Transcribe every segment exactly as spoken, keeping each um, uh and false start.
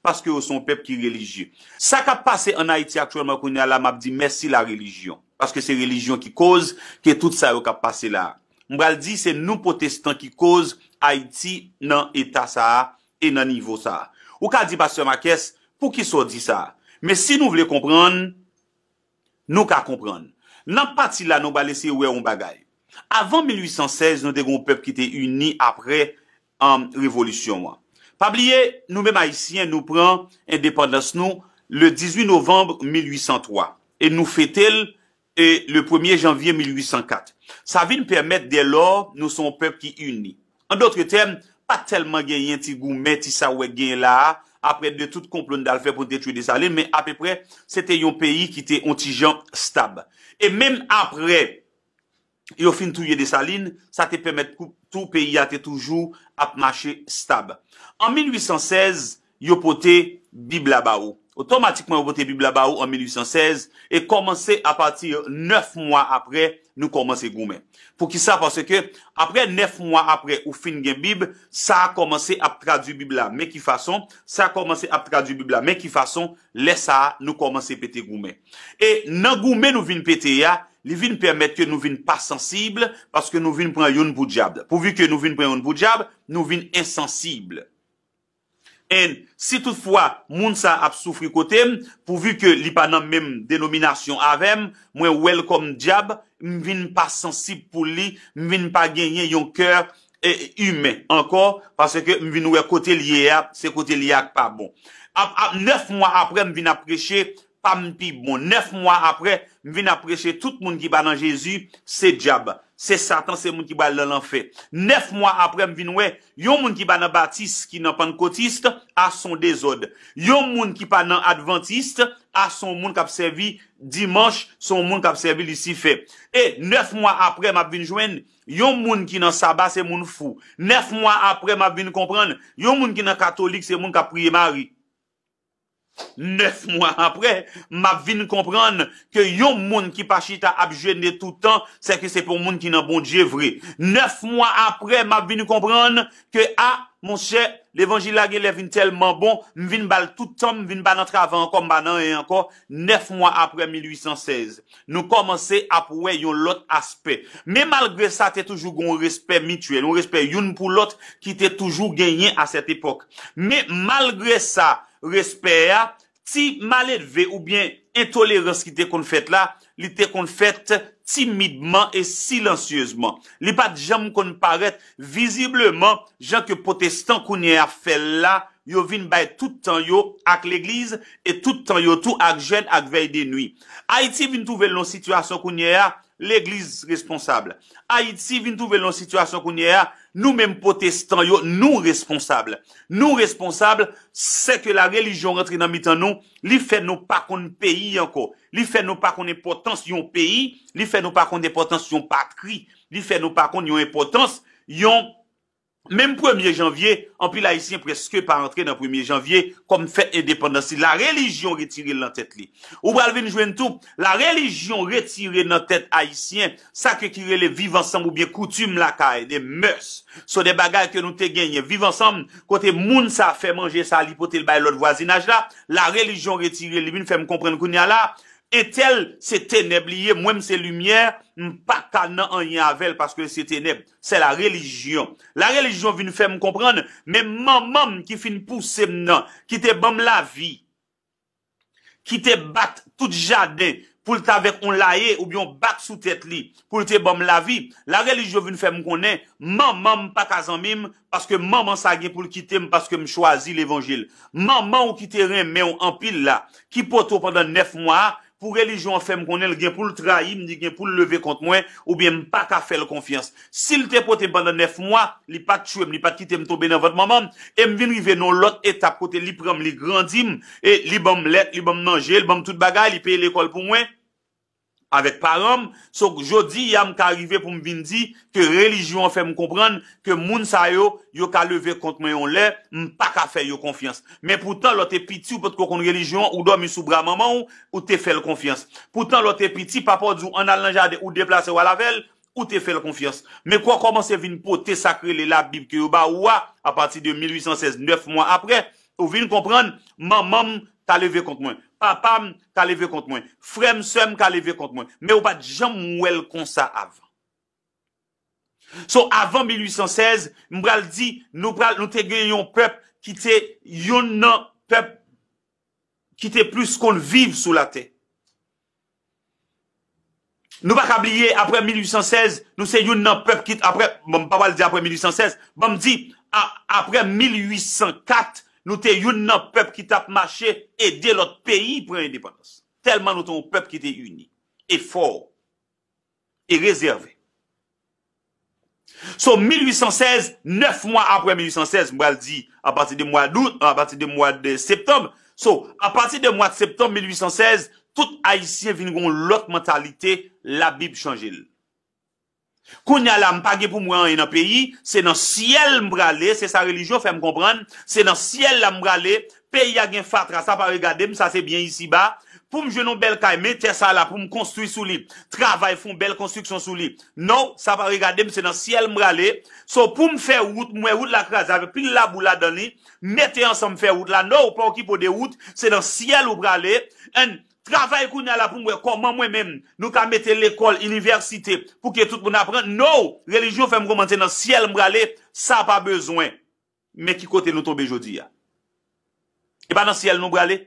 paske yo se yon pèp ki relijye. Sa k ap pase ann Ayiti aktyèlman kounye a la, m ap di mèsi larelijyon. Paske se relijyon ki koz ke tout sa yo k ap pase la a. M pral di se nou pwotestan ki koz Ayiti nan eta sa a e nan nivo sa a. Ou ka di, Pastè Marques, poukisa w di sa a? Men si nou vle konprann, nou ka konprann. Nan pati la, nou pral eseye wè yon bagay. Avan mil uit san sèz, nou te gen yon pèp ki te ini apre, um, revolisyon an. Pa bliye, nou menm Ayisyen, nou pran endepandans nou le dizuit novanm mil uit san twa. E nou fete l, e, le premye janvye mil uit san kat. Sa vin pèmèt, dèlò, nou se yon pèp ki ini. An dòt tèm, pa t tèlman genyen ti goumen, ti sa w wè k genyen la a, apre de tout konplo n t al fè pou n te tchwe Desalin, men apeprè, se te yon peyi ki te yon ti jan stab. E menm apre yo fin touye Desalin, sa te pèmèt kou-, tou peyi a te toujou ap mache stab. An mil uit san sèz, yo pote Bib la ba ou. Otomatikman, yo pote Bib la ba ou an mil uit san sèz e kòmanse apati nèf mwa apre, nou kòmanse goumen. Poukisa? Paske apre nèf mwa apre ou fin gen Bib, sa a kòmanse ap tradui Bib la. Men ki fason? Sa a kòmanse ap tradui Bib la. Men ki fason? Lè sa a, nou kòmanse pete goumen. E nan goumen nou vin pete a, li vin pèmèt ke nou vin pa sansib, paske nou vin pran youn pou dyab. Pouvi ke nou vin pran youn pou dyab, nou vin ensansib. And si toutfwa moun sa ap soufri kote m, pouvi ke li pa nan menm denominasyon avè m, mwen wè l kòm dyab, m vin pa sansib pou li, m vin pa genyen yon kè, e, imen ankò, paske m vin wè kote l ye a, se kote l ye a k pa bon. Ap, ap, nèf mwa apre, m vin ap preche, pa m pi bon. Nèf mwa apre, m vin ap preche tout moun ki pa nan Jezi, se dyab. Se Satan, se moun ki pral nan lanfè. Nèf mwa apre, m vin wè yon moun ki pa nan batis, ki nan pannkotis, a se yon dezòd. Yon moun ki pa nan advantis, a se yon moun k ap sèvi dimanch, se yon moun k ap sèvi Lisifè. E nèf mwa apre, m ap vin jwenn yon moun ki nan saba, se moun fou. Nèf mwa apre, m ap vin konprann yon moun ki nan katolik, se moun k ap priye Mari. Nèf mwa apre, m ap vin konprann ke yon moun ki pa chita ap jene toutan, sèke se pa yon moun ki nan Bondye vre. Nèf mwa apre, m ap vin konprann ke, a, monchè, levanjil la genlè vin tèlman bon, m vin ba l tout tan m, m vin pa nan travay ankò, m pa nan anyen ankò. Nèf mwa apre mil uit san sèz, nou kòmanse ap wè yon lòt aspè. Men malgre sa, te toujou gen yon respè mityèl, yon respè youn pou lòt ki te toujou genyen a sèt epòk. Men malgre sa, respè a, ti maledve oubyen entolerans ki te konn fèt la, li te konn fèt timidman e silansyezman. Li pa t janm konn parèt vizibleman, jan ke pwotestan kounye a ap fè l la, yo vin bay tout tan yo ak legliz e tout tan yo tou ak jèn ak vèy de nwi. Ayiti vin twouve l nan yon sitiyasyon kounye a, legliz responsab. Ayiti vin twouve l nan yon sitiyasyon kounye a, nou menm pwotestan yo, nou responsab. Nou responsab, sèke larelijyon rantre nan mitan nou, li fè nou pa konn peyi ankò. Li fè nou pa konn enpòtans yon peyi, li fè nou pa konn enpòtans yon patri, li fè nou pa konn yon enpòtans yon Menm premye janvye, anpil Ayisyen prèske pa antre nan premye janvye kòm fèt endepandans li. Larelijyon retire l nan tèt li. Ou pral vin jwenn tou, larelijyon retire nan tèt Ayisyen sa ke ki rele viv ansanm oubyen koutim lakay, de mœurs. Se de bagay ke nou te genyen. Viv ansanm, kote moun sa fè manje sa, li pote l bay lòt vwazinaj la, larelijyon retire l, li vin fè m konprann kounye a la, entèl se tenèb li ye, mwen m se limyè, m pa ka nan anyen avè l paske l se tenèb. Se larelijyon. Larelijyon vin fè m konprann, men manman m ki fin pouse m nan, ki te ban m lavi, ki te bat tout jaden pou l t avèk yon laye oubyen yon bak sou tèt li pou l te ban m lavi, larelijyon vin fè m konnen manman m pa ka zanmi m, paske manman sa gen pou l kite m paske m chwazi levanjil. Manman w ki te renmen w anpil la, ki pote w pandan nèf mwa a, pou relijyon an fè m konnen l gen pou l trayi m, li gen pou l leve kont mwen, oubyen m pa ka fè l konfyans. Si l te pote m pandan nèf mwa, li pa t tchwe m, li pa t kite m tonbe nan vant manman m, e m vin rive nan yon lòt etap kote li pran m, li grandi m, e li ban m lèt, li ban m manje, li ban m tout bagay, li peye lekòl pou mwen avèk paran m. So, jodi a m ka rive pou m vin di ke relijyon an fè m konprann ke moun sa yo, yo ka leve kont mwen yon lè, m pa ka fè yo konfyans. Men poutan, lè w te piti, ou potko konn relijyon an, ou dòmi sou bra manman w, ou te fè l konfyans. Poutan, lè w te piti, papa w di w ann al nan jaden, ou deplase w al avè l, ou te fè l konfyans. Men kan w kòmanse vin pote sa k rele Labib ke yo ba ou a, apati de mil uit san sèz, nèf mwa apre, Ou vin konprann, manman m ka leve kont mwen, papa m ka leve kont mwen, frè m, sè m ka leve kont mwen. Men ou pa t janm wè l konsa avan. So, avan mil uit san sèz, m pral di, nou pral, nou te gen yon pèp ki te youn nan pèp ki te plis konn viv sou latè. Nou pa ka bliye, apre mil uit san sèz, nou se youn nan pèp ki, apre, bon, m pa pral di apre mil uit san sèz, ban m di, a, apre mil uit san kat, nou te youn nan pèp ki t ap mache ede lòt peyi pran endepandans. Tèlman nou te yon pèp ki te ini e fò e rezève. So, mil uit san sèz, nèf mwa apre mil uit san sèz, m pral di, apati de mwa dout, apati de mwa de septanm. So, apati de mwa de septanm mil uit san sèz, tout Ayisyen vin gen yon lòt mantalite, Labib chanje l. Kounye a la, m pa gen pou m wè anyen nan peyi, se nan syèl m prale, se sa relijyon fè m konprann, se nan syèl la m prale, peyi a gen fatra, sa pa regade m, sa se byen isiba, pou m jwenn yon bèl kay, men tè sa la pou m konstwi sou li, travay, fè yon bèl konstriksyon sou li. No, sa pa regade m, se nan syèl m prale. So, pou m fè wout, m wè wout la kraze avèk pil labou ladan li, mete ansanm fè wout la. No, ou pa okipe w de wout, se nan syèl ou prale. And travay kounye a la pou m wè kòman mwen menm, nou ka mete lekòl, inivèsite, pou ke tout moun aprann. No, relijyon fè m konprann se nan syèl m prale, sa pa bezwen. Men ki kote nou tonbe jodi a. E pa nan syèl nou prale.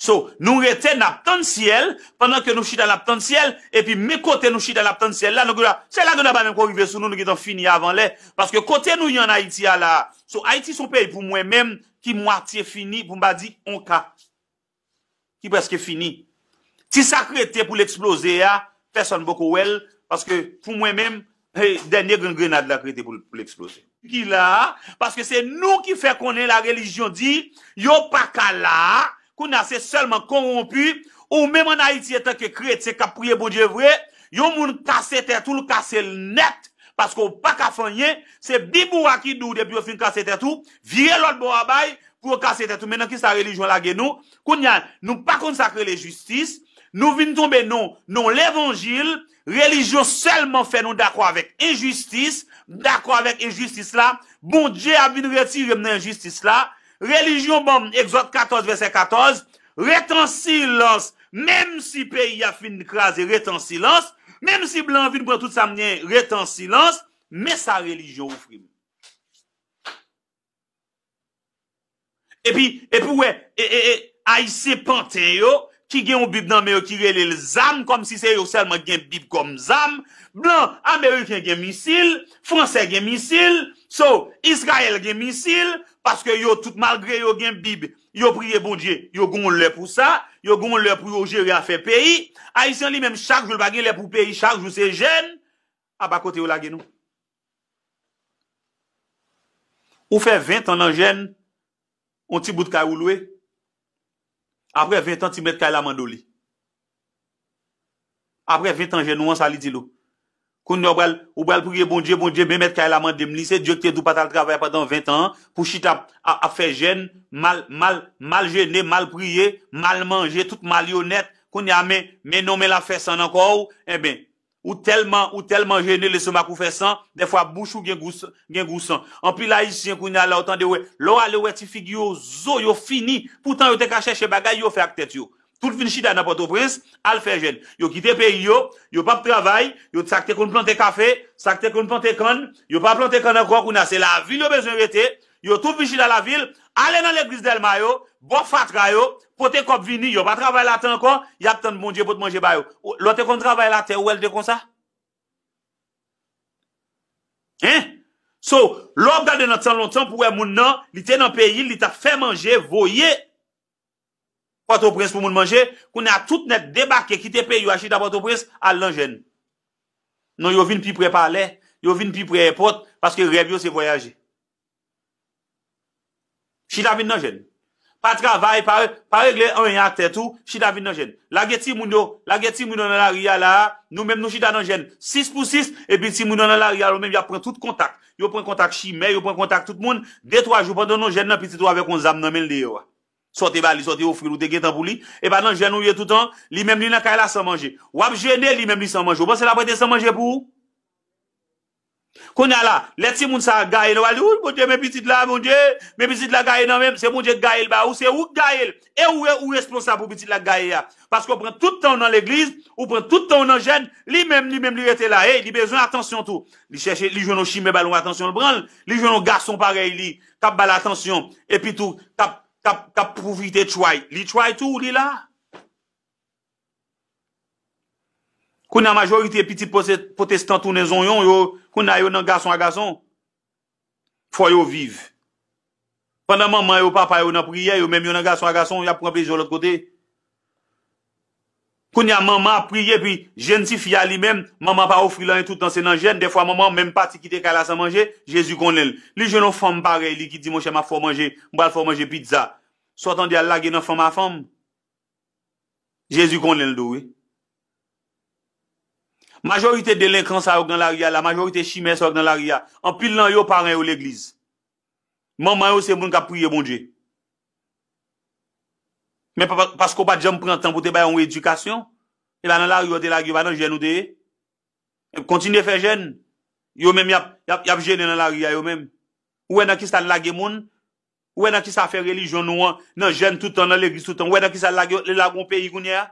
So, nou rete, n ap tann syèl, pandan ke nou chita, n ap tann syèl, epi men kote nou chita, n ap tann syèl la, nou gentan, se la gentan pa menm ko rive sou nou, nou gentan fini avan lè. Paske kote nou ye ann Ayiti a la, so, Ayiti se yon peyi pou mwen menm, ki mwatye fini, pou m pa di yon ka, ki prèske fini. Ti sa k rete pou l eksploze a, pèsonn poko wè l, paske pou mwen menm, hey, dènye grenn grenad la k rete pou l, pou l eksploze. Ki la, paske se nou ki fè konnen la relijyon di, yo pa ka la, kounye a se sèlman kowonpi, ou menm ann Ayiti antanke kretyen k ap priye Bondye vre, yon moun kase tèt ou, l kase l nèt, paske w pa ka fè anyen, se Bib ou a ki di w depi yo fin kase tèt ou, vire lòt bò a bay, pou yo kase tèt ou. Men nan kisa relijyon lage nou? Kounye a, nou pa konn sa k rele jistis. Nou vin tonbe nan, nan levanjil. Relijyon sèlman fè nou dakò avèk enjistis. M dakò avèk enjistis la. Bondye ap vin retire m nan enjistis la. Relijyon ban m Egzòd katòz, vèsè katòz. Ret an silans. Menm si peyi a fin kraze, ret an silans. Menm si blan an vin pran tout sa m gen, ret an silans. Men sa relijyon ofri m. Epi, epi w wè, e, e, e, Ayisyen panten yo, ki gen yon Bib nan men yo ki rele l zam, kòmsi se yo sèlman ki gen Bib kòm zam. Blan, Ameriken gen misil, Fransè gen misil, so, Izrayèl gen misil, paske yo tout, malgre yo gen Bib, yo priye Bondye, yo gen yon lè pou sa, yo gen yon lè pou yo jere afè peyi. Ayisyen li menm, chak jou, l pa gen lè pou peyi, chak jou se jèn. Apa kote yo lage nou? Ou fè ven tan nan jèn, yon ti bout kay ou lwe. Apre ven tan, ti mèt kay la mande w li. Apre ven tan jèn ou an, sa li di l ou? Kounye a ou pral, ou pral priye Bondye, Bondye, men mèt kay la mande m li. Se Dye ki te di w pa t al travay pandan ven tan an, pou chita ap, ap, ap fè jèn, mal, mal, mal jene, mal priye, mal manje, tout mal yo nèt. Kounye a, men, men non, men l ap fè san nan kò w. Enben, ou tèlman, ou tèlman jene, lestomak ou fè san, dèfwa bouch ou gen gou, gen gou san. Anpil Ayisyen kounye a la, ou tande, wè, lè w ale wè ti figi yo zo, yo fini. Poutan yo te ka chèche bagay yo fè ak tèt yo. Tout vin chita nan Pòtoprens, al fè jèn. Yo kite peyi yo, yo p ap travay, yo sa k te konn plante kafe, sa k te konn plante kann, yo pa plante kann ankò, kounye a se lavil yo bezwen rete, yo tout vin chita lavil, ale nan legliz Dèlma yo, bò fatra yo, pote kòb vini, yo pa travay latè ankò, y ap tann Bondye pot manje ba yo. Lè w te konn travay latè, ou wè l te konsa? Hein? So, lè w ap gade nan tan lontan pou wè moun nan, li te nan peyi l, li t ap fè manje, voye Pòtoprens pou moun manje, kounye a tout nèg debake, kite peyi yo, al chita Pòtoprens, al nan jèn. Non, yo vin pi pre palè, yo vin pi pre èpòt, paske rèv yo se vwayaje. Chita vin nan jèn. Pa travay, pa, pa regle anyen ak tèt ou, chita vin nan jèn. Lage timoun yo, lage timoun yo nan lari a la a, nou menm nou chita nan jèn. Sis pou sis, epi timoun yo nan lari a, yo menm y ap pran tout kontak. Yo pran kontak chimè, yo pran kontak tout moun. De twa jou pandan nou jèn nan, pitit ou avèk yon zam nan men l deyò a. Sa w te ba li, sa w te ofri l, ou te gentan pou li. E pa nan jèn ou ye toutan, li menm li nan kay la san manje. W ap jene, li menm li san manje. Ou panse l ap rete san manje pou ou? Kounye a la, lè timoun sa a gaye, nou pral di, "Wi, Bondye, men pitit la, Bondye, men pitit la gaye nan men m." Se Bondye k gaye l ba ou, se ou k gaye l. E ou, ou responsab pou pitit la k gaye a. Paske w pran tout tan w nan legliz, ou pran tout tan w nan jèn, li menm, li menm, li rete la. Ey, li bezwen atansyon tou. Li chèche, li jwenn yon chimè ba l yon atansyon, l pran l. Li jwenn yon gason parèy li, k ap ba l atansyon, epi tou, k ap, k ap, k ap pwofite try. Li try tou, li la. Kounye a majorite pitit pwote-, pwotestan tounen zonyon, yo, kounye a yo nan gason a gason. Fò yo viv. Pandan manman yo, papa yo nan priyè, yo menm yo nan gason a gason, y ap pran plezi yo lòt kote. Kounye a manman ap priye, epi jèn tifi a li menm, manman pa ofri l anyen tout tan, se nan jèn. Dèfwa manman menm pati kite kay la san manje, Jezi konnen l. Li jwenn yon fanm parèy li ki di, "Monchè, m ap fè w manje, m pral fè w manje pizza." Sa w tande a, l lage nan fanm a fanm. Jezi konnen l tou, wi. Majorite delenkan sa yo k nan lari a la, majorite chimè sa yo k nan lari a, anpil nan yo paran yo legliz. Manman yo se moun k ap priye Bondye. Men pa, pa, paske w pa t janm pran tan pou te ba yo yon edikasyon, e pa nan lari yo te lage yo, pa nan jèn ou te ye. Kontinye fè jèn. Yo menm y ap, y ap, y ap jennen nan lari a yo menm. Ou wè nan kisa l lage moun? Ou wè nan kisa fè relijyon nou an, nan jèn tout tan, nan legliz tout tan? Ou wè nan kisa l lage, l lage yon peyi kounye a?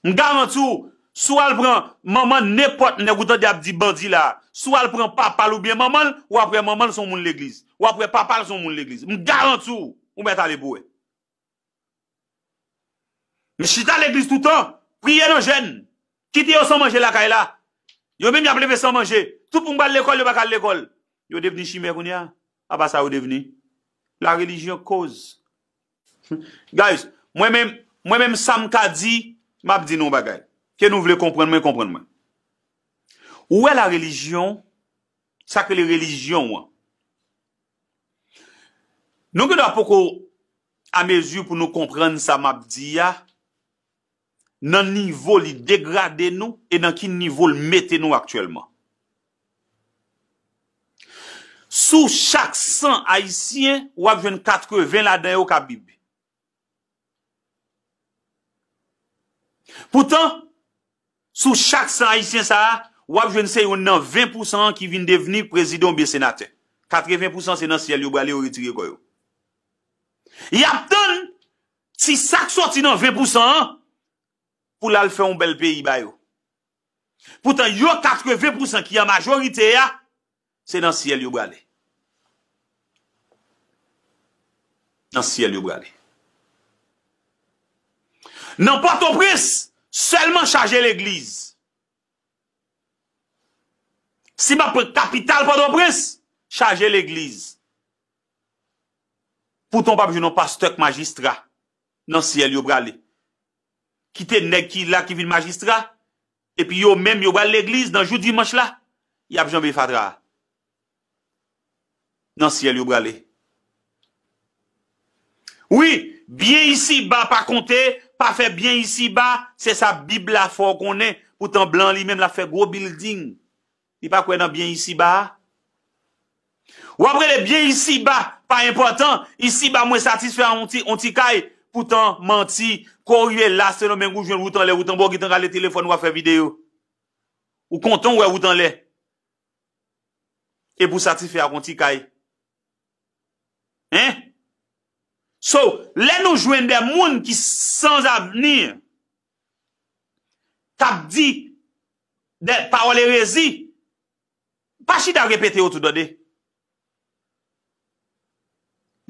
M garanti w, si w al pran manman nenpòt nèg ou tande ap di bandi la, si w al pran papa l oubyen manman l, w ap wè manman l se yon moun legliz. W ap wè papa l se yon moun legliz. M garanti w, ou mèt ale pou w wè. Men chita legliz toutan, priye nan jèn. Kite yo san manje lakay la. Yo menm y ap leve san manje. Tout moun pral lekòl, yo pa ka al lekòl. Yo devni chimè kounye a. Apa sa yo devni? La religion cause. Guys, mwen menm, mwen menm sa m ka di, m ap di nou yon bagay. Ke nou vle konprann mwen, konprann mwen. Ou wè la religion, sa k rele relijyon an. Nou gendwa poko a mezi pou nou konprann sa m ap di a, nan nivo li degrade nou e nan ki nivo l mete nou aktyèlman. Sou chak san Ayisyen, w ap jwenn katreven ladan yo k ap Bib. Poutan, sou chak san Ayisyen sa a, w ap jwenn se youn nan ven pousan an ki vin devni prezidan oubyen senatè. Katreven pousan se nan syèl yo prale, yo retire kò yo. Y ap tann ti sa k soti nan ven pousan an pou l al fè yon bèl peyi ba yo. Poutan, yo katreven pousan ki an majorite a, se nan syèl yo prale. Nan syèl yo prale. Nan Pòtoprens, sèlman chaje legliz. Si m ap pran kapital Pòtoprens, chaje legliz. Poutan, w p ap jwenn yon pastè k majistra. Nan syèl yo prale. Kite nèg ki la ki vin majistra, epi yo menm yo pral legliz nan jou dimanch la, y ap janbe fatra a. Nan syèl yo prale. Wi, byen isiba pa konte, pa fè byen isiba, se sa Bib la fè w konnen. Poutan blan li menm l ap fè gwo bilding. Li pa kwè nan byen isiba a. W ap rele byen isiba pa enpòtan, isiba mwen satisfè a yon ti, yon ti kay. Poutan manti, kou w rive la Sendomeng ou jwenn wout anlè, wout anba, w gentan rale telefòn ou ap fè videyo. Ou kontan w wè wout anlè. Epi w satisfè ak yon ti kay. Hein? So, lè nou jwenn de moun ki san avni, k ap di de pawòl erezi, pa chita repete yo tou, tande.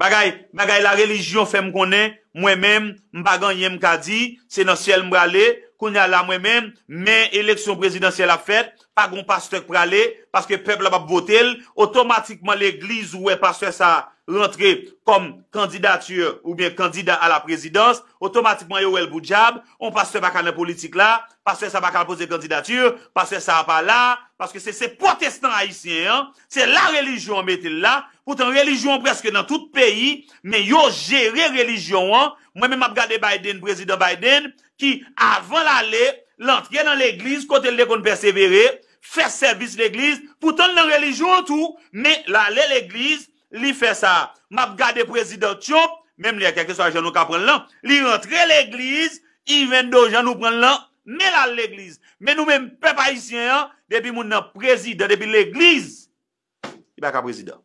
Bagay, bagay la relijyon fè m konnen, mwen menm, m pa gen anyen m ka di, se nan syèl m prale, kounye a la mwen menm, men eleksyon prezidansyèl ap fèt, pa gen yon pastè k prale, paske pèp la p ap vote l, otomatikman legliz ou wè pastè sa rantre kòm kandidati oubyen kandida a la prezidans, otomatikman yo wè l pou dyab, yon pastè pa ka nan politik la, pastè sa pa ka poze kandidati, pastè sa pa la, paske se, se pwotestan ayisyen an, se la relijyon an mete l la, poutan relijyon an prèske nan tout peyi, men yo jere relijyon an, mwen menm m ap gade Biden, prezidan Biden, ki avan l ale, l antre nan legliz kote l te konn pèsevere, fè sèvis legliz, poutan l nan relijyon an tou, men l ale legliz, li fè sa. M ap gade prezidan Trump, menm lè kèlkeswa jan nou ka pran l lan, li rantre legliz, even though jan nou pran l lan, men l al legliz. Men nou menm pèp ayisyen an, depi moun nan prezidan, depi legliz, li pa ka prezidan.